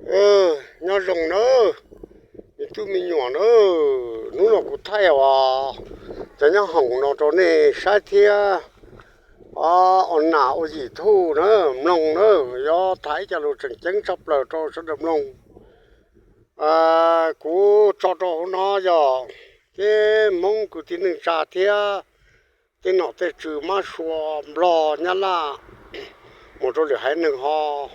Nyob zoo nawb, me tub me nyuam nawb, hnub no kuv thaij os cov nyob hoom no rau nej saib thiab ua nas ua yim thuj na, mloog na, yuav tham ib co lus tseem ceeb tshaj plaws rau sawv daws mloog. Kuv tso rau hauv no yog tej Hmoob kwv tij neej tsa thiab tej nom tej tswv mab sua Nplog Nyab Laj mus rau lwm haiv neeg ho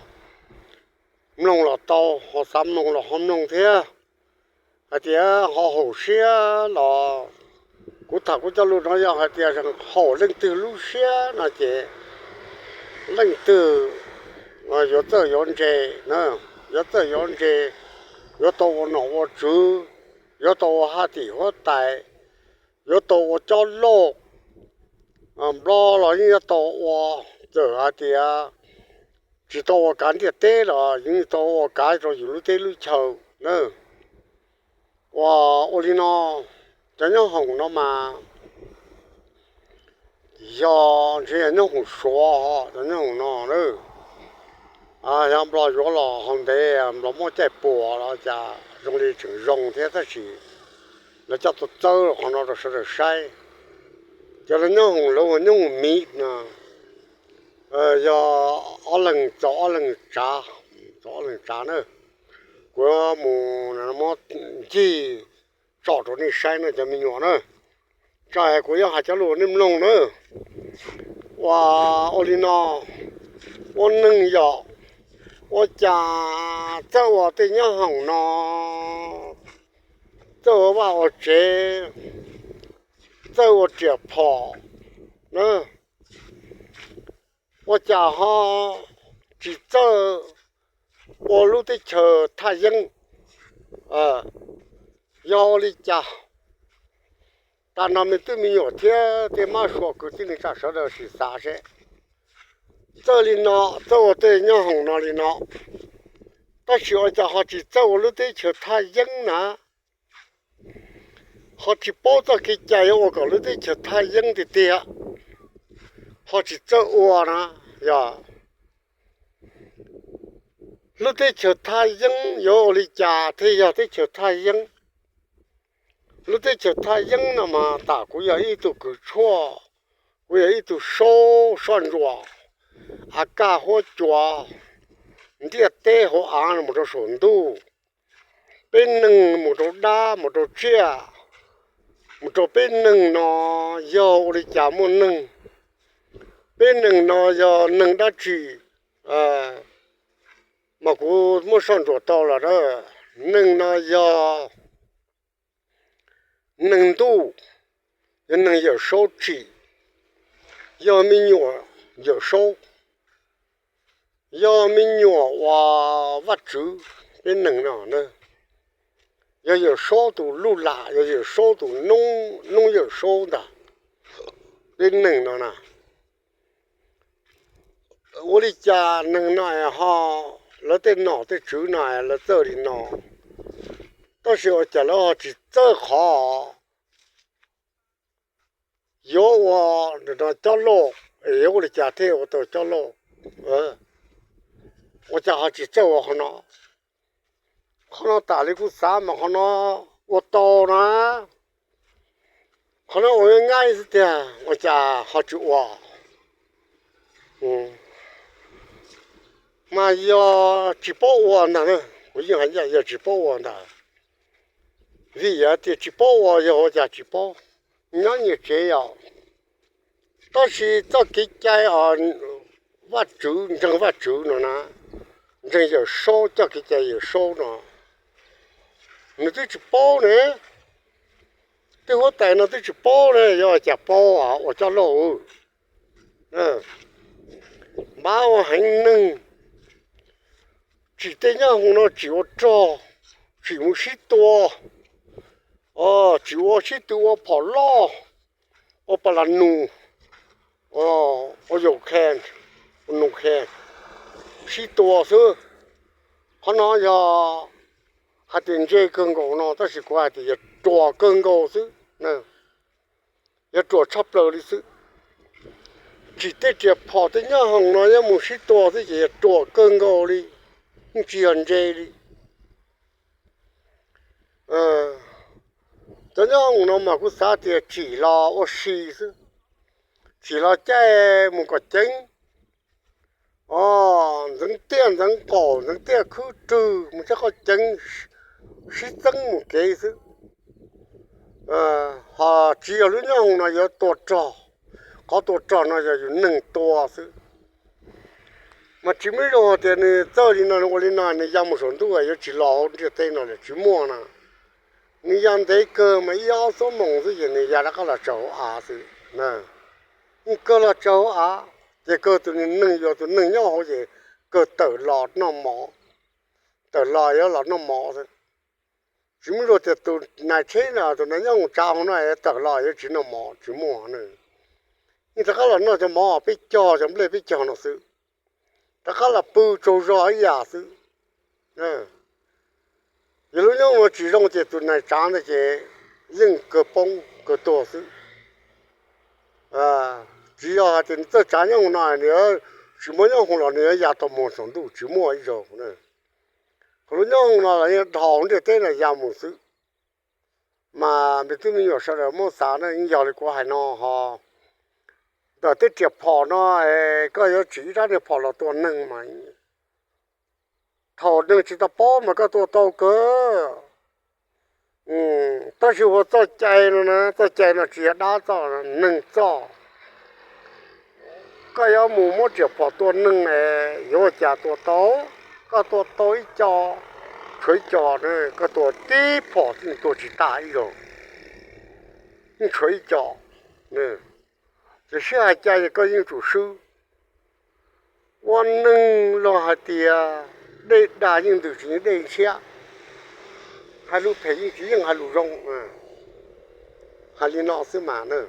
mloog los tau, ho xav mloog los ho mloog thiab. Hais tias ho haum siab los, kuv tham kuv cov lus no yog hais tias haum leej twg lub siab no ces leej twg yuav txawj yuav ntse, yuav txawj yuav ntse, yuav tau ua nom ua tswv, yuav tau ua haj tim huab tais, yuav tau ua cob lauj, Nplog los yeej yuav tau ua, txawm hais tias tsis tau ua kav ntiaj teb los yeej tau ua kav rau yus lub teb lub chaw na. Ua, ua li no, cov nyob hoom no mas yog ntshe yog nyob hoom Suav, cov nyob hoom no na. Yog Nplog yuav los hauv ntev Nplog muab caij puas los cas zoo li tseem zoo thiab tab sis lawv coj tuaj txawb qhov no rau sawv daws saib. Cov lawv nyob hoom lawv ua nyob hoom miv no yog ob leeg txaus ob leeg tsav, txaus ob leeg tsav na. Kuv mus muab ncig tso rau nej saib na cov me nyuam na. Tso kuv yuav hais cov lus nej mloog na. Ua, ua li no, ua neeg yom, ua cas txawj ua tej nyob hoom no, txawj ua vaj ua tsev, txawj ua riam phom na, ua cas ho tsis txawj ua lub teb chaws thaj yeeb? Yog ua li cas? Tag nrho me tub me nyuam thiab tej mab sua kwv tij neej tsa sawv daws sim xav seb, txawj li no, txawj ua tej nyob hoom no li no, tab sis ua cas ho tsis txawj ua lub teb chaws thaj yeeb na? Ho tsis paub txoj kev cai yuav ua kom lub teb chaws thaj yeeb tiag tiag, ho tsis txawj ua na. Yog lub teb chaws thaj yeeb yuav ua li cas thiaj yog teb chaws thaj yeeb? Lub teb chaws thaj yeeb no mas tam kuv yog ib tug kws tshuaj, kuv yog ib tug saub soj ntsuam, a kaj huab cua, ntiaj teb hauv av mus rau saum ntuj, peb neeg mus rau dab mus rau tsiaj, mus rau peb neeg no yog ua li cas muaj neeg, peb neeg no yog neeg dab tsi, mas kuv muab soj ntsuam tau los. Neeg no yog neeg ntuj, yog neeg Yawm Saub tsim, yog me nyuam Yawm Saub, yog me nyuam uas Vajtswv. Peb neeg no yog Yawm Saub tus luj lam, yog Yawm Saub tus noob, noob Yawm Saub ntag. Peb neeg no na, ua li cas neeg no ho, lawv tej nom tej tswv no lawv txawj li no, tab sis ua cas lawv ho tsis txawj qhov yuav ua cob lauj, yuav ua li cas thiaj ua tau cob lauj? Ua cas ho tsis txawj ua qhov no? Qhov no tas li kuv xav mas qhov no ua tau na. Qhov no ua nyaib xwb tiag, ua cas ho tsis ua? Mas yog tsis paub ua ntag, kuv yeej hais ncaj yog tsis paub ua ntag. Vim yog tias tsis paub ua yog ua cas tsis paub, nyob nyias tsev yom. Tab sis txoj kev cai os, Vajtswv, ntseeg Vajtswv no na, ntseeg Yawm Saub, coj kev cai Yawm Saub no, nws twb tsis paub ne. Tej huab tais no twb tsis paub ne, yuav ua cas paub ua cob lauj? Npab ua heev neeg, tsim tej nyob hoom no tsim ua rog, tsim mus sib tua, tsim ua sib tw ua phom loj, ua pa la nus, ua yau khe, ua nus khe, sib tua xwb. Qhov no yog hais tias ntse kawg nkaus no, tab sis kuv hais tias yog ruam kawg nkaus xwb, yog ruam tshaj plaws li xwb. Tsim tej riam phom tej nyob hoom no yuav mus sib tua xwb ces yog ruam kawg nkaus li, yeej tsis yog ntse li. Cov nyob hoom no mas kuv xav tias tsim los ua si xwb, tsim los caij mus kom ceev. O, ntxeev tiaj ntxeev qaum ntxeev tiaj khwb rwg mus txog qhov ceev, sib txeeb mus kev xwb. Ho tsis yog lub nyob hoom no yuav tua rog, qhov tua rog no yog yus neeg tua xwb. Mas tsis muaj ib zaug tias nws txawj li no ua li no nws ya mus saum ntuj yuav tsis los hauv ntiaj teb no lawm, tsis muaj na. Nws ya ntev kawg mas ib ob xuab moos xwb ces nws ya rov qab los tsaws hauv av xwb. Nws kawg los tsaws hauv av ces kawg tus neeg yuav tus neeg nyob hauv ces kawg tawm los noj mov, tawm los yuav los noj mov xwb. Tsis muaj ib zaug tias tus nais tsheb no tus nais nyob hoom tsav hauv no tawm los yuav tsis noj mov, tsis muaj. Yeej rov qab los noj cov mov peb cog cov nplej peb cog no xwb, rov qab los pw tsaug zog ib yam xwb. Yog lub nyob no tsis zoo ces tus nais tsav ntawd ces yeej kawg poob kawg tuag xwb. Tsis yog hais tias nws txawj tsav nyob hoom no nws tsis muaj nyob hoom los nws yuav ya tau mus saum ntuj, tsis muaj ib zaug. Qhov lub nyob hoom no los yeej dhau ntiaj teb no ya mus xwb. Mas me tub me nyuam sawv daws muab xav na, yeej yog li kuv hais no ho, ntawm tej riam phom no, koj yuav tsim ib rab riam phom los tua neeg mas thaum neeg tsis tau paub mas koj tua tau kawg. Tab sis ua txoj cai no na, txoj cai no tsis yog dab txoj, neeg txoj. Koj yuav mus muab riam phom tua neeg es yuav ua cas tua tau? Koj tua tau ib co, tshuav ib co, koj tua tib phom tua tsis tag ib zaug, yeej tshuav ib co. Ces sib hais cas koj yeej tsum swb. Ua neeg los hais tias dej dag yeej ntws tsis yeej dej ntshiab, hais lus phem yeej tsis yeej hais lus zoo. Hais li no xwb mas na.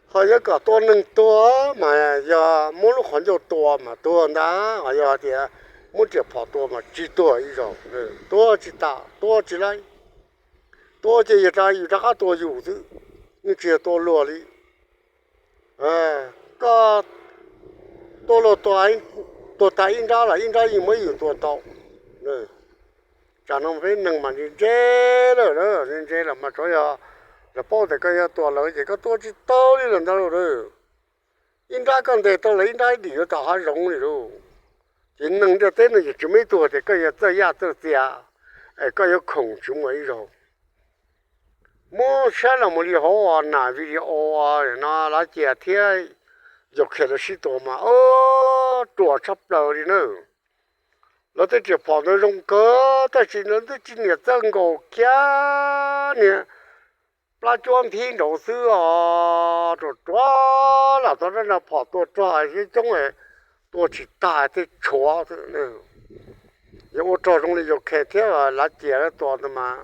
Ho yuav kom tua neeg tuag mas yog muab lub qhov ncauj tua mas tuag ntag, ho yog hais tias muab riam phom tua mas tsis tuag ib zaug, tua tsis tas, tua tsis laib. Tua ces yus rov qab tua yus xwb, yeej tsis yog tua luag li. Koj tua luag, tua tag ib nrab los ib nrab yeej muab yus tua tau. Tsam no peb neeg mas ntse ntse lawm, ntse ntse lawm mas tsuav yog lawv paub tias koj yuav tua lawv ces koj tua tsis tau li lawm ntag lauj. Ib nrab koj ntes tau lawv ib nrab dim yuav tau hav zoov li lauj. Ces neeg ntiaj teb no ces tsis muaj ib tug tias koj yuav txawj yaj txawj txias es koj yuav khoom tsis muaj ib zaug. Muab saib los mus li hauv nas video no Lav Cias thiab Yauv Khes lawv sib tua mas ruam tshaj plaws li na. Lawv tej riam phom ntawd zoo kawg tab sis lawv twb tsis niam txawj nkaus kiag, niag plab cuab nphib nraud xwb os, ruam ruam lam tau dab nrag phom tua rog thiab coob, tua tsis tag tej tshuav. Yog ua rog zoo li Yauv Khes thiab Lav Cias lawv tua ntawd mas,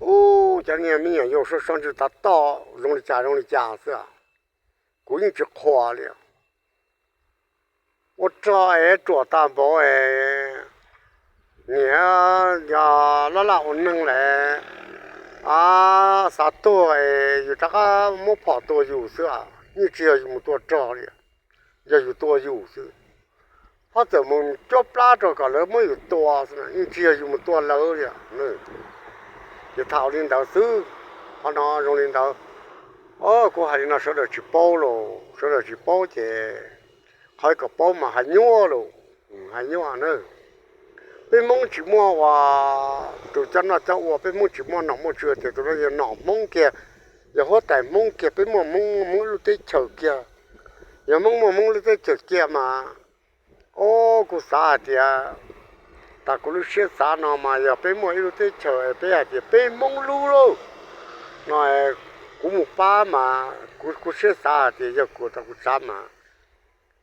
ub, cov niag me nyuam yaus sab sab ntsws tav toj zoo li cas zoo li cas xwb, kuv yeej tsis qhuas li. Ua rog es ruam tag npaum es niam yog laj laj ua neeg lawm, xav tuag es yus rov qab muab phom tua yus xwb, yeej tsis yog yus mus tua rog li, yog yus tua yus xwb. Ho txawm mus cuab plab rau kom lawv muab yus tua xwb, yeej tsis yog yus mus tua lawv li. Ces tham li ntawd xwb, qhov no zoo li ntawd. Kuv hais li no sawv daws tsis paub los sawv daws tsis paub ces qhov kom paub mas hais nyuaj los hais nyuaj na. Peb Hmoob tsis muaj ua, tus coj noj coj ua peb Hmoob tsis muaj nom muaj tswv tias tus no yog nom Hmoob kiag, yog huab tais Hmoob kiag, peb muaj Hmoob Hmoob lub teb chaws kiag, yog Hmoob muaj Hmoob lub teb chaws kiag mas, o, kuv xav hais tias, tas kuv lub siab xav no mas yog peb muaj ib lub teb chaws peb hais tias peb Hmoob lub lauj no, kuv mus pab mas kuv siab xav hais tias yog kuv tas kuv xav mas,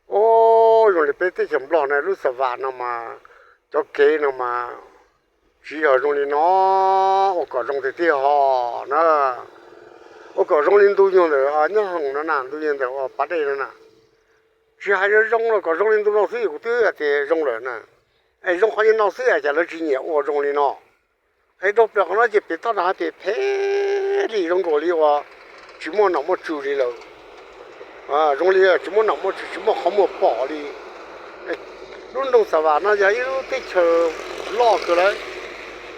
o, zoo li peb teb chaws Nplog no lub xa vam no mas, cov kev no mas tsis yog zoo li no, ua kom zoo tiag tiag ho na. Ua kom zoo li ntu nyuag ntawm nyob hoom no na, ntu nyuag ntawm ua pas dej no na. Tsis hais zoo los kom zoo li ntu no xwb kuv twb hais tias zoo lawm na. Es zoo qhov li no xwb es cas lawv tsis nyiam ua zoo li no. Es dhau plaws qhov no ces pem toj no phem phem li zoo nkaus li uas tsis muaj nom muaj tswv li lawm. Zoo li tsis muaj nom muaj tswv tsis muaj qhov muag pom li. Lub nroog xa vam no yog ib lub teb chaws loj kawg lawm.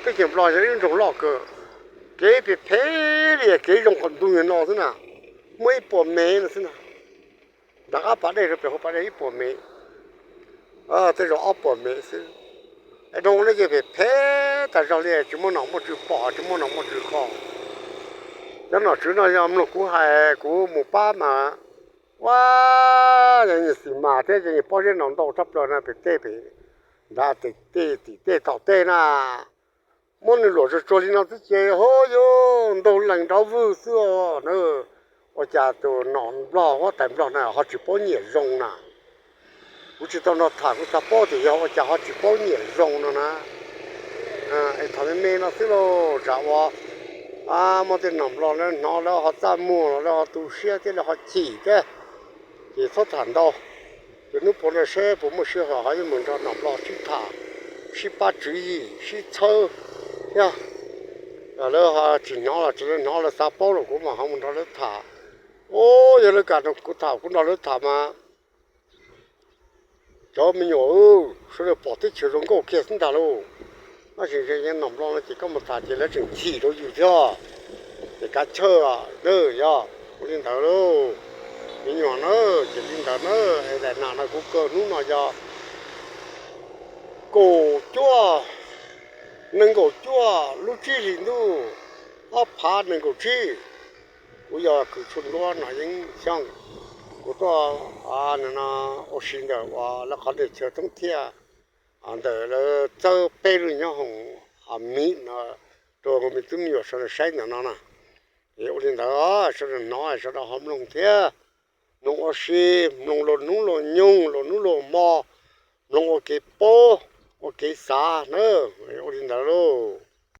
Teb chaws Nplog yog ib lub nroog loj kawg, kev phem phem li, kev zoo qhov ntug no xwb na, muaj ib puas mev no xwb na. Nram qab pas dej rau pem hauv pas dej ib puas mev, tej zaum ob puas mev xwb. Es nroog no ces phem phem tag zog li, tsis muaj nom muaj tswv pom, tsis muaj nom muaj tswv kho. Cov nom tswv no yog mloog kuv hais kuv mus pab mas, ua, yog nyias xis mas thiab yog nyias pob zeb no ntau tshaj plaws na, pem tej pem nrad, tej tim tej tom tej na. Muab nws luam tsuag tsuag li no xwb ces ho yuav ntaug lees nrov vwg xwb os na. Ua cas tus nom Nplog huab tais Nplog na ho tsis paub nyiam zoo na? Kuv tsis tau nrog tham kuv xav paub tias yog ua cas ho tsis paub nyiam zoo no na. Es tham me me no xwb lauj, tsam uas muaj tej nom Nplog lawv hnov lawv ho txaj muag los lawv ho tu siab thiab lawv ho chim thiab, ces txhob tham ntau. Ces hnub puav no seb puas muaj sij hawm ho yuav mus nrog nom Nplog sib tham, sib pab tswv yim, sib txhawb thiab. Lawv ho tsis hnov los tsis, lawv hnov lawv xav paub los kuv mam ho mus nrog lawv tham. Ua, yog lawv kam kuv tham kuv nrog lawv tham mas cov me nyuam sawv daws pom teb chaws zoo nkauj kiag xwb ntag lauj. Tab sis yog nom Nplog no ces koj mus tham ces lawv tseem chim rau yus thiab, ces kav chawj nawb. Yog ua li ntawd lauj, me nyuam na, ces li ntawd na. Es daim nas no kuv kaw hnub no yog kaum cuaj, nees nkaum cuaj lub tsib hlis ntuj ob phav nees nkaum tsib. Kuv yog kws tshuaj nruab Nom Yeeb Xyooj. Kuv tuaj ua si ntawm uas lawv qhov ntej chaw thoob thiaj, ntawm lawv txawb peb lub nyob hoom miv no rau me tub me nyuam sawv daws saib ntawm no na. Es ua li ntawd sawv daws hnov sawv daws ho mloog thiab, mloog ua si, mloog luag hnub luag nyoog, luag hnub luag hmo, mloog ua kev paub, ua kev xav nawb.